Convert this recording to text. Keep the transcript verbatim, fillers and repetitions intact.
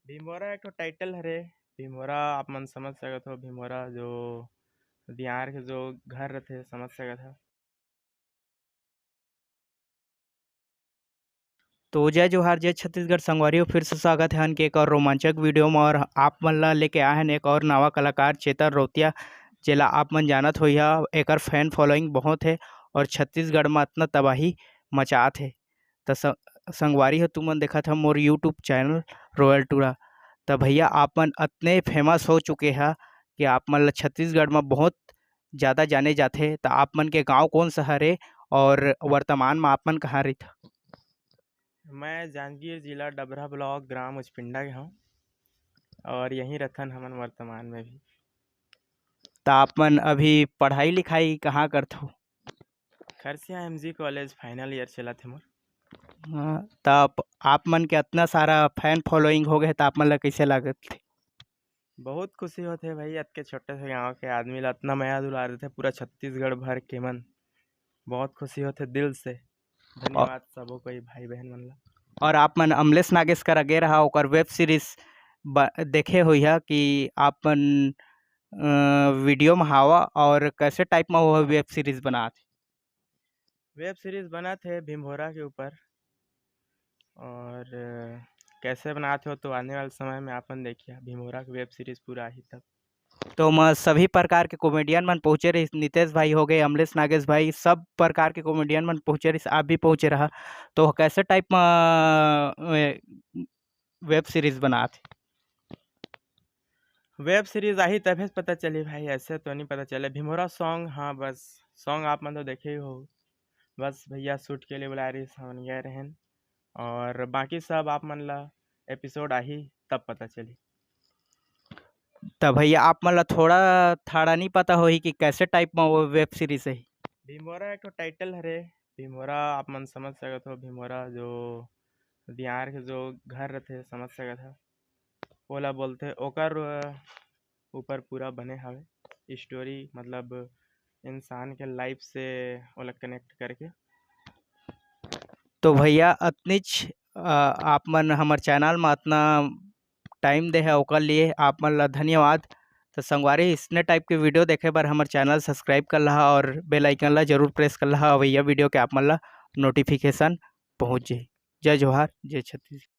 भिमोरा एक ठो टाइटल हरे। भिमोरा आप मन समझ सकत हो, भिमोरा जो दियार के जो घर रथे, समझ सकत हो। तो जय जोहार, जय छत्तीसगढ़ संगवारी हो, फिर से स्वागत है हन के एक और रोमांचक वीडियो में। और आप मन ला लेके आए हन एक और नवा कलाकार चेतन रौतिया, जेला आप मन जानत होइहा, एकर फैन फॉलोइंग बहुत है और छत्तीसगढ़ में इतना तबाही मचात है। त स-, संगवारी हो, तुमन देखत ह मोर YouTube चैनल रॉयल टूरा। त भैया, आप मन अतने फेमस हो चुके ह कि आप मन ल छत्तीसगढ़ म बहुत ज़्यादा जाने जाथे। त आप मन के गांव कौन सा हरे और वर्तमान म आप मन कहाँ रहिथव? मैं जांजगीर जिला डबरा ब्लॉक ग्राम उचपिंडा के हूँ और यहीं रथन हमन वर्तमान में भी। त आप मन अभी पढ़ाई लिखाई कहाँ करथव? Kharsia MG college final year चलत हे मोर। हाँ, त आप, आप मन के अतना सारा फैन फॉलोइंग हो गए, त आप मन ला कैसे लागत हे? बहुत खुशी होथे भाई, अतके छोटे से गांव के आदमी ला अतना मया दुलार देथे पूरा छत्तीसगढ़ भर के मन। बहुत खुशी होथे दिल से। धन्यवाद सबो कोई भाई बहन मन ला। और आप मन अमलेश नागेश करा गे रहा, ओकर वेब सीरीज ब-, देखे होइहा कि आप मन, अ, वीडियो में हावा और कैसे टाइप में वो वेब सीरीज बनात हे? वेब सीरीज बनात हे भिमभोरा के ऊपर, और, अ, कैसे बनात हो तो आने वाले समय में आप मन देखिया, भिमभोरा के वेब सीरीज पूरा आही तब। तो म सभी प्रकार के कॉमेडियन मन पहुँचे रहिस, नितेश भाई हो गए, अमलेश नागेश भाई, सब प्रकार के कॉमेडियन मन पहुँचे रहिस, आप भी पहुँचे रहा। तो कैसे टाइप म, अ, वेब सीरीज बनात हे? वेब सीरीज आही तभे पता चली भाई, ऐसे तो नहीं पता चले। भिमोरा सॉन्ग, हाँ बस सॉन्ग आप मन तो देखे ही हो, बस भैया शूट के लिए बुलाए रहिस, हमन गए रहेन, और बाकी सब आप मन ला एपिसोड आही तब पता चली। त भैया, आप मन ला थोड़ा थाड़ा नहीं पता होही कि कैसे टाइप म वो वेब सीरीज है? भिमोरा एक ठो टाइटल हरे, भिमोरा आप मन समझ सकत हो, भिमोरा जो दियार के जो घर रथे, समझ सकत हो, ओला बोलथे, ओकर, अ, ऊपर पूरा बने हवे स्टोरी, मतलब इंसान के लाइफ से ओला कनेक्ट करके। तो भैया, अतनीच, अ, आप मन हमर चैनल म अतना टाइम दे हे, ओकर लिए आप मन ला धन्यवाद। तो संगवारी, इसने टाइप के वीडियो देखे बर हमर चैनल सब्सक्राइब कर लहा और बेल आइकन ला जरूर प्रेस कर लहा, अवैया वीडियो के आप मन ला नोटिफिकेशन पहुँच जाही। जय जोहार, जय छत्तीसगढ़।